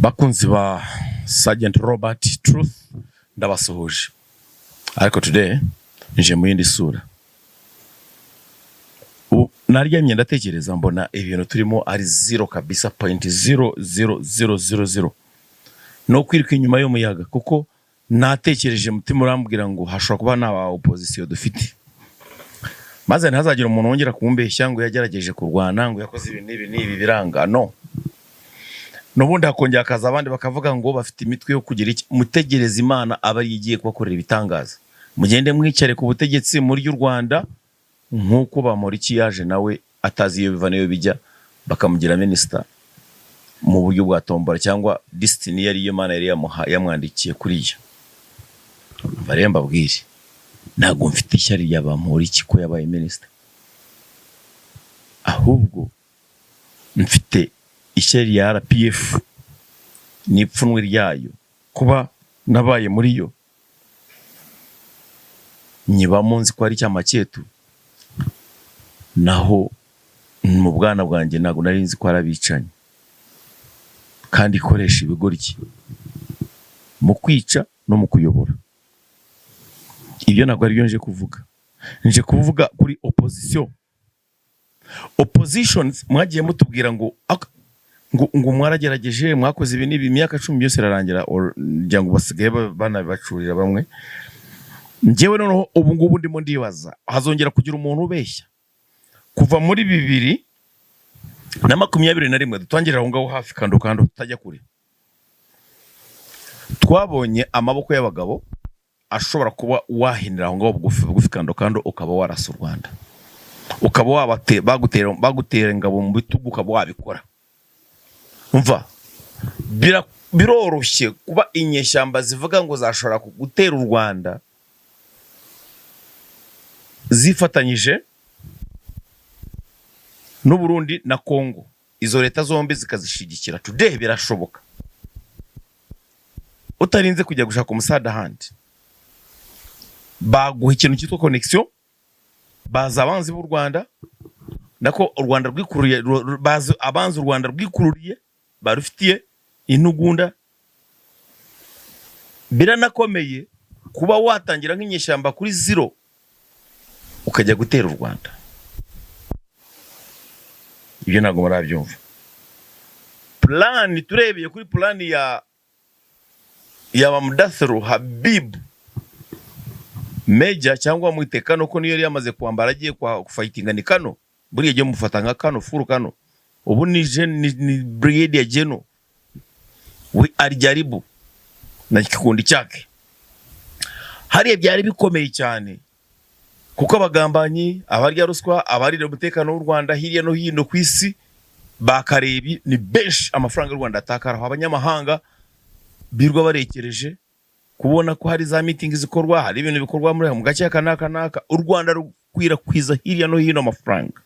Bakunzi ba Sergeant Robert Truth, ndabasuhuje, ariko today nje mu yindi sura. Ubu naryamye ndatekereza, mbona ibintu turimo ari zero kabisa, point zero zero zero zero zero, no kwiruka inyuma y'umuyaga, kuko natekereje, umutima urambwira ngo hashobora kuba nta ba opposition dufite, maze ntihazagire umuntu wongera kumbeshya ngo yagerageje kurwana, ngo yakoze ibi n'ibi n'ibi, biranga. No n'ubundi hakongera hakaza abandi bakavuga ngo bafite imitwe yo kugira iki. Mutegereze Imana aba ariyo igiye kubakorera ibitangaza. Mugende mwicare ku butegetsi muri y'u Rwanda, nk'uko Bamporiki yaje nawe atazi iyo biva n'iyo bijya, bakamugira minisita mu buryo bwa tombora cyangwa destiny yari yo Imana yari yamwandikiye kuriya. Umva rero mbabwire, ntabwo mfite ishyari rya Bamporiki ko yabaye minisita, ahubwo mfite ishyari rya RPF n'ipfunwe ryayo kuba nabaye muri yo, nyibamo nzi ko ari cyamaketu, naho mu bwana bwanjye ntabwo nari nzi ko ari abicanyi kandi ikoresha ibigoryi mu kwica no mu kuyobora. Ibyo ntabwo aribyo nje kuvuga. Nje kuvuga kuri opposition. Oppositions mwagiye mutubwira ngo ngo mwaragerageje, mwakoze ibi n'ibi, imyaka 10 byose irarangira, ngira ngo basigaye banabibacurira bamwe. Njyewe noneho ubu ngubu ndimo ndibaza, hazongera kugira umuntu ubeshya kuva muri 2021? Dutangirira aho ngaho hafi, kando kando, tutajya kure. Twabonye amaboko y'abagabo ashobora kuba wahinira aho ngaho bugufi bugufi, kando kando, ukaba warasa u Rwanda, ukaba bagutera ingabo mu bitugu, ukaba wabikora. Umva, biroroshye kuba inyeshyamba zivuga ngo zashobora gutera u Rwanda zifatanyije n'u Burundi na Congo, izo leta zombi zikazishyigikira. Today birashoboka, utarinze kujya gushaka umusada ahandi. Baguha ikintu cyitwa connection, baza abanzi b'u Rwanda, nako u Rwanda rwikururiye, bazi abanzi u Rwanda rwikururiye, barufitiye intugunda. Biranakomeye kuba watangira nk'inyeshyamba kuri zero ukajya gutera u Rwanda. Ibyo ntabwo murabyumva. Plan, turebeye kuri plan ya Mudathiru Habib Meja cyangwa mwite Kano, ko niyo yari yamaze kwambara agiye kwa gufightinga, ni Kano. Buriya agiye mufata nka Kano, full Kano. Ubu ni brigadier general, we alijaribu na kikundi cyake. Hariya byari bikomeye cyane, kuko abagambanyi, abarya ruswa, abarira umutekano w'u Rwanda hirya no hino ku isi bakarebi ni benshi. Amafaranga y'u Rwanda atakara, abanyamahanga birwa barekereje kubona ko hari za meeting zikorwa, hari ibintu bikorwa muri mu gace aka n'aka n'aka. U Rwanda rukwirakwiza hirya no hino amafaranga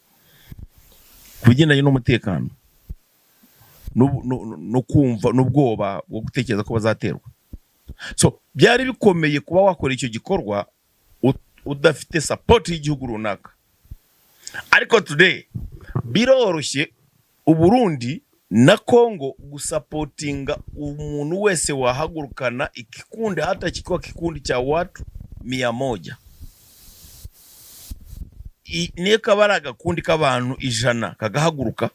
ku bigendanye n'umutekano no kumva n'ubwoba bwo gutekereza ko bazaterwa. So byari bikomeye kuba wakora icyo gikorwa udafite support y'igihugu runaka, ariko today biroroshye Uburundi na Congo gusupportinga umuntu wese wahagurukana ikikundi, hata kikiwa kikundi cha watu 100. Niyo kaba ari agakundi k'abantu 100 kagahaguruka,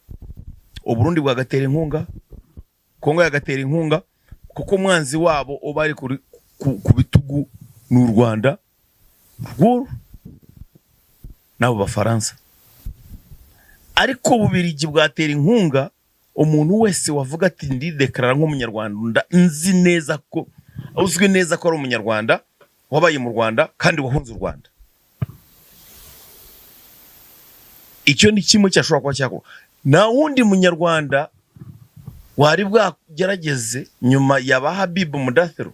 Uburundi bwagatera inkunga, Kongo yagatera inkunga, kuko umwanzi wabo uba ari ku bitugu ni u Rwanda rw'uru n'abo Bafaransa. Ariko Bubirigi bwatera inkunga umuntu wese wavuga ati: "Ndideclarara nk'Umunyarwanda, nzi neza ko uzwi neza ko ari Umunyarwanda wabaye mu Rwanda kandi wahunze u Rwanda." Icyo ni kimwe cyashobora kuba cyakorwa. Nta wundi Munyarwanda wari bwagerageze nyuma ya ba Habibu Mudathiru.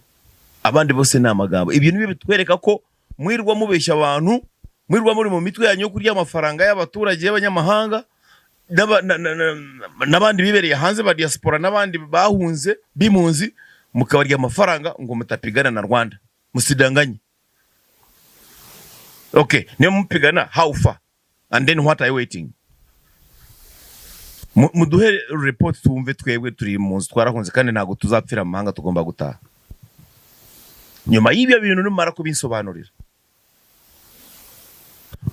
Abandi bose ni amagambo. Ibyo nibyo bitwereka ko mwirwa mubeshya abantu, mwirwa muri mu mitwe yanyu yo kurya amafaranga y'abaturage y'abanyamahanga n'abandi bibereye hanze ba diaspora n'abandi bahunze b'impunzi, mukabarya amafaranga ngo mutapigana na Rwanda. Musidanganye. Okay, niyo mupigana, how far and then what are you waiting? Muduhe report twumve. Twebwe turi mu nzu, twarahunze, kandi ntabwo tuzapfira mu mahanga, tugomba gutaha. Nyuma y'ibyo bintu nimara kubinsobanurira,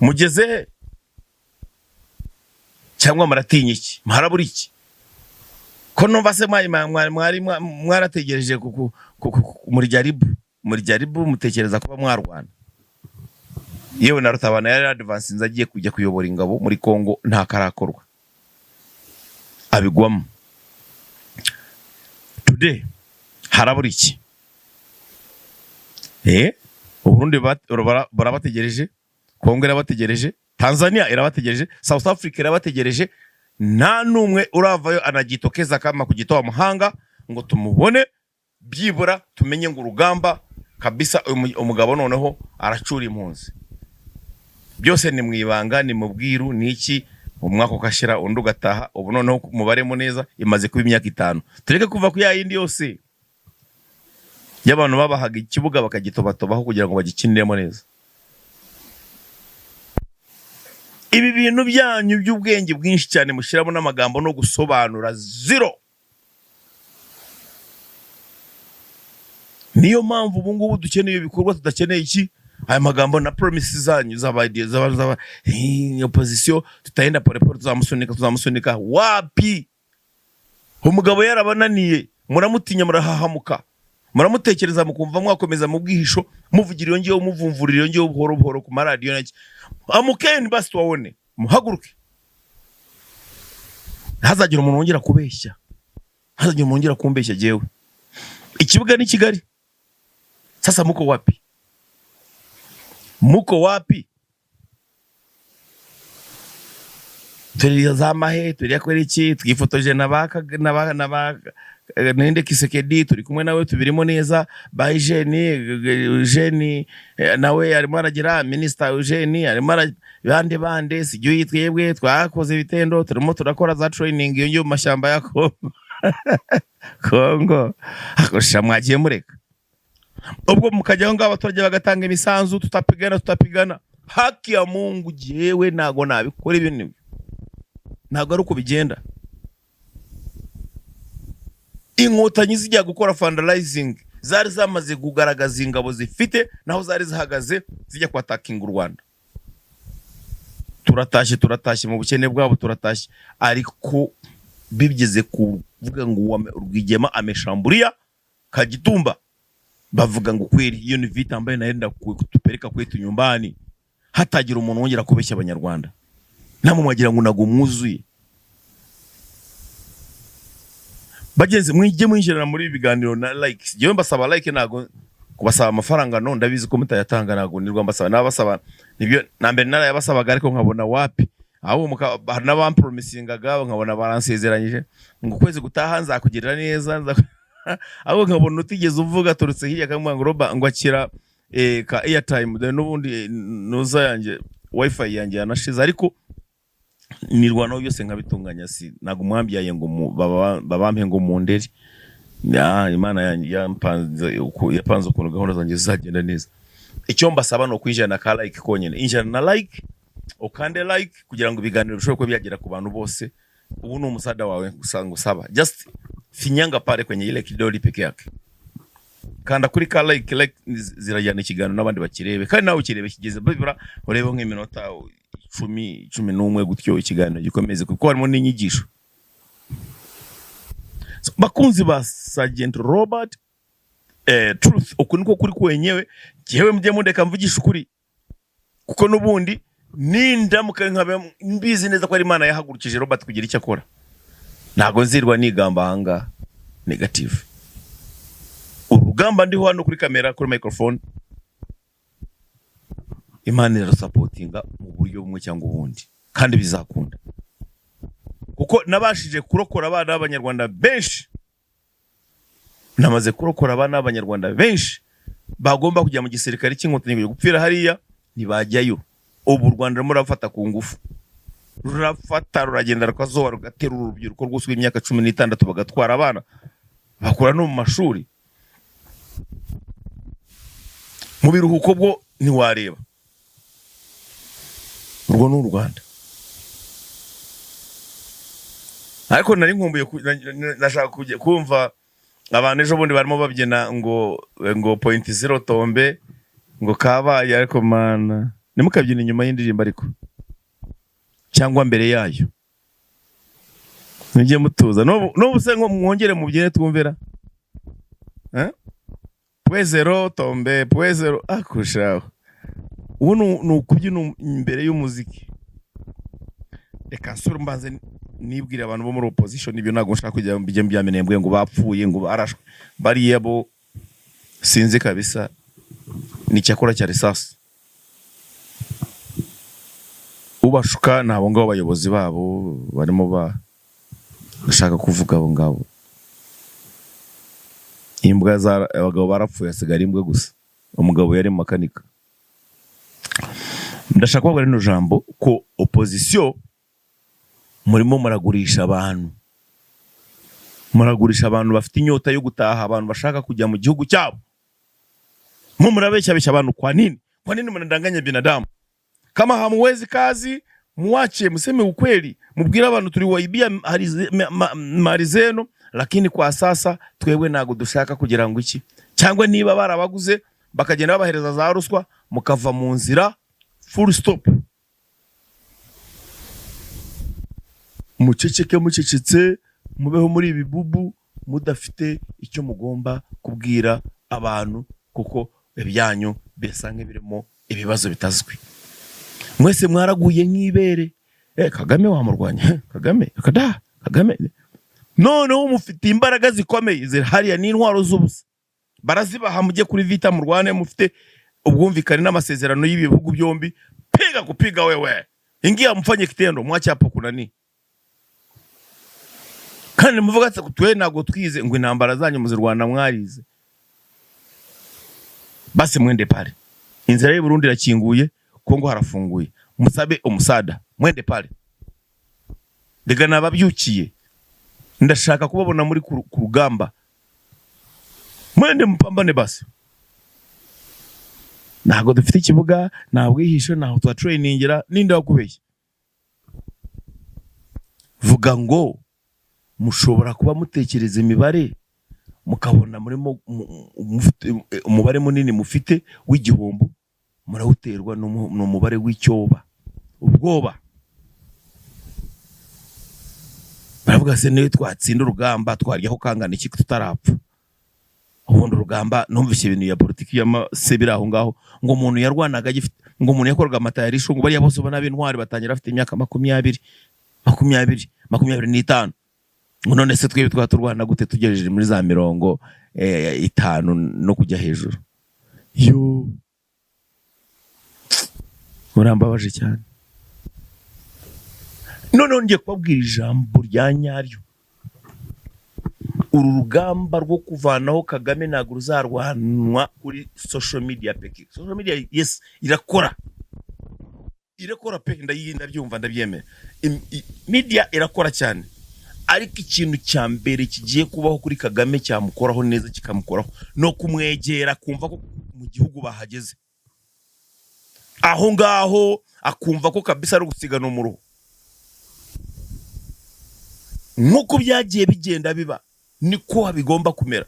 mugeze he? Cyangwa muratinya iki? Mharabura iki? Ko numva se mwari mwarategereje muri jaribu, muri jaribu, mutekereza kuba mwarwana? Yewe, na Rutabana yari advancinze, agiye kujya kuyobora ingabo muri Kongo, nta karakorwa, abigwamo. Today harabura iki? Uburundi burabategereje, Kongo irabategereje, Tanzania irabategereje, South Africa irabategereje. Nta n'umwe uravayo anajitokeza kama kujitoa muhanga ngo tumubone, byibura tumenye ngo urugamba kabisa, uyu umugabo noneho aracura impunzi. Byose ni mu ibanga, ni mu bwiru, ni iki, umwaka ukashira, undi ugataha. Ubu noneho mubaremo neza, imaze kuba imyaka 5. Tureke kuva ku ya yindi yose y'abantu babahaga ikibuga bakagitobatobaho kugira ngo bagikiniremo neza. Ibi bintu byanyu by'ubwenge bwinshi cyane mushyiramo n'amagambo no gusobanura zero. Niyo mpamvu ubu ngubu dukeneye ibikorwa, tudakeneye iki, aya magambo na promises zanyu z'aba z'aba z'aba opposition. Tutaenda polepole, tuzamusunika, tuzamusunika wapi? Umugabo yarabananiye, muramutinya, murahahamuka, muramutekereza, mukumva mwakomeza mu bwihisho, muvugira iyo ngiyo, muvumvurira iyo ngiyo buhoro buhoro ku maradiyo naki. Amukeni basi tuwabone, muhaguruke, ntihazagire umuntu wongera kubeshya, ntihazagire umuntu wongera kumbeshya. Jewe ikibuga ni Kigali. Sasa muko wapi? Muko wapi? Turi za mahe, turi kwera iki, twifotoje na ba ninde, Kisekedi, turi kumwe nawe, tubirimo neza. Ba Eugene, Eugene nawe arimo aragira minister Eugene arimo bande bande, sijui twebwe twakoze ibitendo, turimo turakora za training iyo ngiyo mu mashyamba ya Kongo. Kongo akorosha, mwagiye mureka ubwo mukajyaho ngaho, abaturage bagatanga imisanzu, tutapigana, tutapigana. Haki ya Mungu, jewe ntago nabikora ibintu, ntabwo ari uko bigenda. Inkotanyi zijya gukora fundraising zari zamaze kugaragaza ingabo zifite naho zari zihagaze zijya kwatakinga u Rwanda. Turatashye, turatashye mu bukene bwabo, turatashye, ariko bigeze kuvuga ngo Rwigema ameshambulia Kagitumba, bavuga ngo kweli hiyo ni vita ambayo inaenda kutupeleka kwetu nyumbani. Hatagira umuntu wongera kubeshya Abanyarwanda, namwe mwagira ngo nago mwuzuye. Bagenzi, mwijye mwinjirana muri ibi biganiro na likes. Jewe mbasaba like, ntago kubasaba amafaranga, no ndabizi ko mutayatanga, ntago nirwa mbasaba, nabasaba nibyo na mbere narayabasabaga, ariko nkabona wapi. Ahubwo hari n'abampromisingaga, nkabona baransezeranyije ngo ukwezi gutaha nzakugirira neza, ahubwo nkabona utigeze uvuga, aturutse hirya akamubwira ngo Roba, ngo akira ka airtime, dore n'ubundi nuza yanjye, wifi yanjye yanashize, ariko nirwanaho byose nkabitunganya. Si ntabwo mwambyaye ngo babampe ngo mundere. Imana yanjye yapanze ukuntu gahunda zanjye zizagenda neza. Icyo mbasaba ni ukwinjirana ka like konyine, injirana na like, ukande like kugira ngo ibiganiro bishobore kuba byagera ku bantu bose. Ubu ni umusada wawe gusa ngusaba, just finyanga pale kwenye ile kidoli peke yake, kanda kuri ka like. Like zirajyana ikiganiro n'abandi bakirebe, kandi nawe ukirebe kigeze bibura, urebe nk'iminota 10, 11 gutyo, ikiganiro gikomeze kuko harimo n'inyigisho. So, bakunzi ba Sergeant Robert, truth, uku niko kuri kwenyewe. Jewe mujye mundeka mvugisha ukuri, kuko n'ubundi nindamuka nkaba mbizi neza ko ari Imana yahagurukije Robert kugira icyo akora, ntago nzirwa nigamba ahangaha negative. Urugamba ndiho hano kuri kamera, kuri microphone, Imana irasapotinga mu buryo bumwe cyangwa ubundi, kandi bizakunda, kuko nabashije kurokora abana b'Abanyarwanda benshi, namaze kurokora abana b'Abanyarwanda benshi bagomba kujya mu gisirikare cy'Inkotanyi kujya gupfira hariya, ntibajyayo. Ubu u Rwanda rurimo rurafata ku ngufu, rurafata, ruragenda, rukazoba, rugaterura urubyiruko rwose rw'imyaka 16, bagatwara abana bakura no mu mashuri. Mu biruhuko bwo ntiwareba. Urwo ni u Rwanda. Ariko nari nkumbuye nashaka kumva abantu ejo bundi barimo babyina ngo 0.0 tombe, ngo kabaye. Ariko mana, ntimukabyina inyuma y'indirimbo ariko cyangwa mbere yayo, mujye mutuza. N'ubu se ngo mwongere mubyine twumvira, eh? 0.0 tombe, 0.0 akushaho. Ubu ni ukubyina imbere y'umuziki. Reka nsure mbanze nibwire abantu bo muri opposition ibyo. Ntabwo nshaka kujya bijya bya Minembwe ngo bapfuye, ngo barashwe. Bariya bo sinzi kabisa, ni icyakora cya risasi ubashuka. Ni abo ngabo abayobozi babo barimo bashaka kuvuga, abo ngabo imbwa za abagabo barapfuye, hasigara imbwa gusa. Umugabo yari makanika. Ndashaka kubabwira rino jambo ko opposition murimo muragurisha abantu, muragurisha abantu bafite inyota yo gutaha, abantu bashaka kujya mu gihugu cyabo. Mu murabeshyabeshya abantu. Kwa nini? Kwa nini mnadanganya binadamu? Kama hamuwezi kazi, muwache, mseme ukweli, mubwire abantu tuliwaibia mali zenu, lakini kwa sasa twebwe ntabwo dushaka kugira ngo iki. Cyangwa niba barabaguze bakagenda babahereza za ruswa, mukava mu nzira, full stop, muceceke, mucecetse, mubeho muri ibi bubu mudafite icyo mugomba kubwira abantu, kuko ibyanyu bisa nk'ibirimo ibibazo bitazwi. Mwese mwaraguye nk'ibere. Kagame wamurwanya? Kagame kada Kagame noneho mufite imbaraga zikomeye zihariya n'intwaro z'ubusa barazibaha, mujye kuri vita murwane, mufite ubwumvikane n'amasezerano y'ibihugu byombi. Piga kupiga wewe, ingia mfanye kitendo, mwache hapo kunani. Kandi muvuga ati twe ntabwo twize, ngo intambara zanyu muzirwana mwarize. Basi mwende pale, inzira y'u Burundi irakinguye, Kongo harafunguye, musabe umusada, mwende pale. Rega nababyukiye, ndashaka kubabona muri ku rugamba, mwende mupambane. Basi ntabwo dufite ikibuga, nta bwihisho, ntaho tuhatrainingira. Ninde wakubeshya? Vuga ngo mushobora kuba mutekereza imibare, mukabona murimo mufite umubare munini mufite w'igihombo, murawuterwa n'umubare w'icyoba, ubwoba. Baravuga se niyo twatsinda urugamba twaryaho kangana iki tutarapfa? Ubundi urugamba, numvise ibintu ya politiki y'amase biri aho ngaho, ngo umuntu yarwanaga agifite, ngo umuntu yakoraga amata ya risho, ngo bariya bose ubona b'intwari batangira bafite imyaka 20, 20, 25. Ngo none se twebwe twaba turwana gute tugejeje muri za 50 no kujya hejuru? Yo, murambabaje cyane. Noneho ngiye kubabwira ijambo rya nyaryo. Uru rugamba rwo kuvanaho Kagame ntabwo ruzarwanwa kuri social media peke. Social media, yes, irakora, irakora pe, ndabyumva, ndabyemera. Media irakora cyane, ariko ikintu cya mbere kigiye kubaho kuri Kagame cyamukoraho neza, kikamukoraho no kumwegera, kumva ko mu gihugu bahageze aho ngaho, akumva ko kabisa ari ugusigana umuruho nk'uko byagiye bigenda biba, niko bigomba kumera.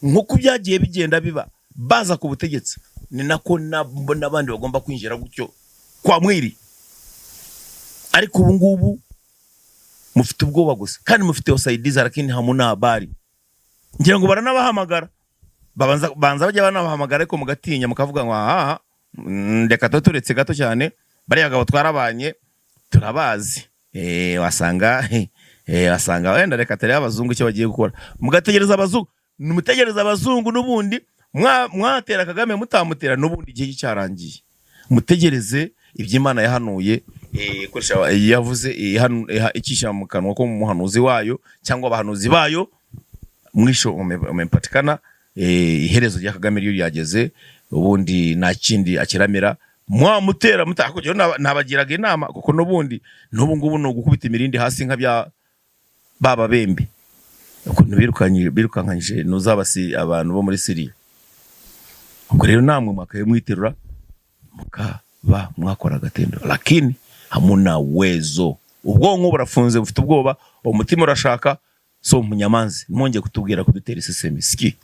Nk'uko byagiye bigenda biba baza ku butegetsi, ni nako n'abandi bagomba kwinjira gutyo kwa mwiri. Ariko ubu ngubu mufite ubwoba gusa, kandi mufite wasaidizi, lakini hamuna habari. Ngira ngo baranabahamagara, babanza banza bajya banabahamagara, ariko mugatinya, mukavuga ngo aha, reka tube turetse gato cyane, bariya bagabo twarabanye, turabazi, wasanga wenda reka turebe abazungu icyo bagiye gukora. Mugategereza abazungu, mutegereza abazungu, n'ubundi mwatera Kagame mutamutera, n'ubundi igihe cyarangiye. Mutegereze iby'Imana yahanuye, yavuze icisha mu kanwa ko mu muhanuzi wayo cyangwa abahanuzi bayo. Mwisho umepatikana. Iherezo rya Kagame ryo ryageze, ubundi nta kindi akiramira. Mwamutera mutakugira, nabagiraga inama, kuko n'ubundi n'ubu ngubu ni ugukubita imirindi hasi nka bya baba bembe ukuntu birukankanyije nuzabasi abantu bo muri Syria. Ubwo rero namwe mwakaye mwiterura mukaba mwakora agatendo, lakini hamuna uwezo. Ubwonko burafunze, bufite ubwoba, umutima urashaka. So munyamanzi, mwongeye kutubwira kudutera isesemi ski.